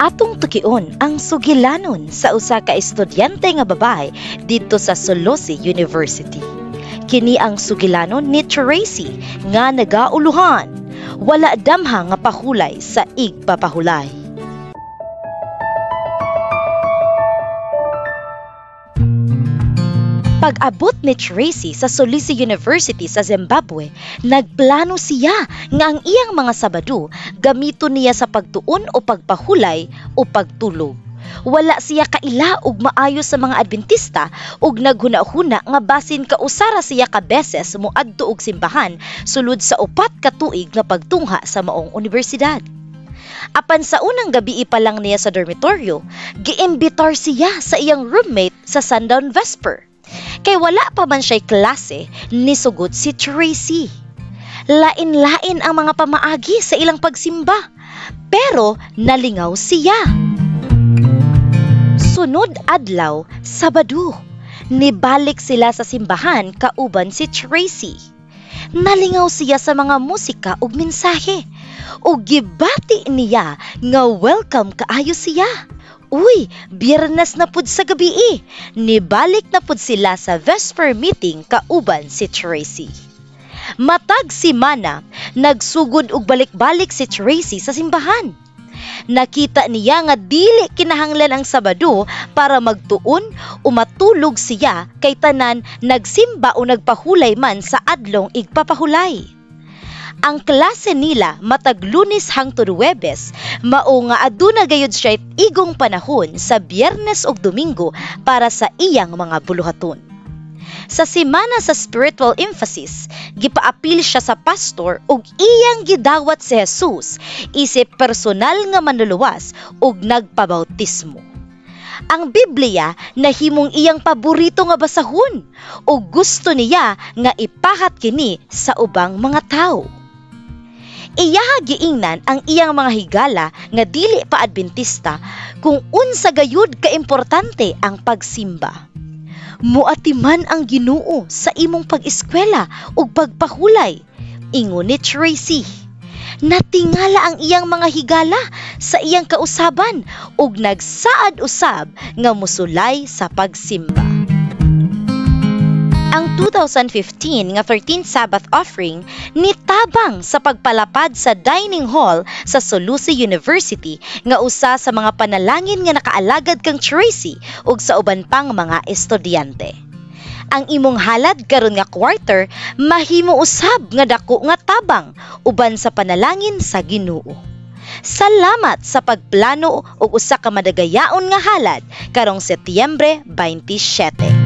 Atong tukion ang sugilanon sa usa ka estudyante nga babae didto sa Solusi University. Kini ang sugilanon ni Tracy nga nagauluhan. Wala damha nga pahulay sa igpapahulay. Pag-abot ni Tracy sa Solusi University sa Zimbabwe, nagplano siya nga ang iyang mga Sabado gamiton niya sa pagtuon o pagpahulay o pagtulog. Wala siya kaila og maayo sa mga Adventista ug naghuna-huna nga basin kausara siya ka beses moadto og simbahan sulod sa 4 ka tuig nga pagtungha sa maong unibersidad. Apan sa unang gabi pa lang niya sa dormitoryo, giimbitar siya sa iyang roommate sa sundown vesper. Kay wala pa man siya'y klase, nisugot si Tracy. Lain-lain ang mga pamaagi sa ilang pagsimba, pero nalingaw siya. Sunod adlaw, Sabado, nibalik sila sa simbahan kauban si Tracy. Nalingaw siya sa mga musika ug mensahe, ug gibati niya nga welcome kaayo siya. Uy, Biyernes na pud sa gabi. Nibalik na pud sila sa vesper meeting kauban si Tracy. Matag simana, nagsugod og balik-balik si Tracy sa simbahan. Nakita niya nga dili kinahanglan ang Sabado para magtuon o matulog siya kay tanan nagsimba o nagpahulay man sa adlong igpapahulay. Ang klase nila matag Lunes hangtod Huwebes, mao nga aduna gayud siya igong panahon sa Biyernes ug Domingo para sa iyang mga buluhaton. Sa simana sa spiritual emphasis, gipaapil siya sa pastor ug iyang gidawat si Jesus isip personal nga manluluwas ug nagpabautismo. Ang Biblia nahimong iyang paborito nga basahon ug gusto niya nga ipahat kini sa ubang mga tawo. Iyaha giingnan ang iyang mga higala nga dili pa Adventista kung unsa gayud kaimportante ang pagsimba. Muatiman ang Ginoo sa imong pag-eskwela ug pagpahulay, ingon ni Tracy. Natingala ang iyang mga higala sa iyang kausaban ug nagsaad usab nga mosulay sa pagsimba. Ang 2015 nga 13th Sabbath offering nitabang sa pagpalapad sa dining hall sa Solusi University nga usa sa mga panalangin nga nakaalagad kang Tracy ug sa uban pang mga estudyante. Ang imong halad karon nga quarter mahimo usab nga dako nga tabang uban sa panalangin sa Ginoo. Salamat sa pagplano og usa ka madagayaon nga halad karong Setyembre 27.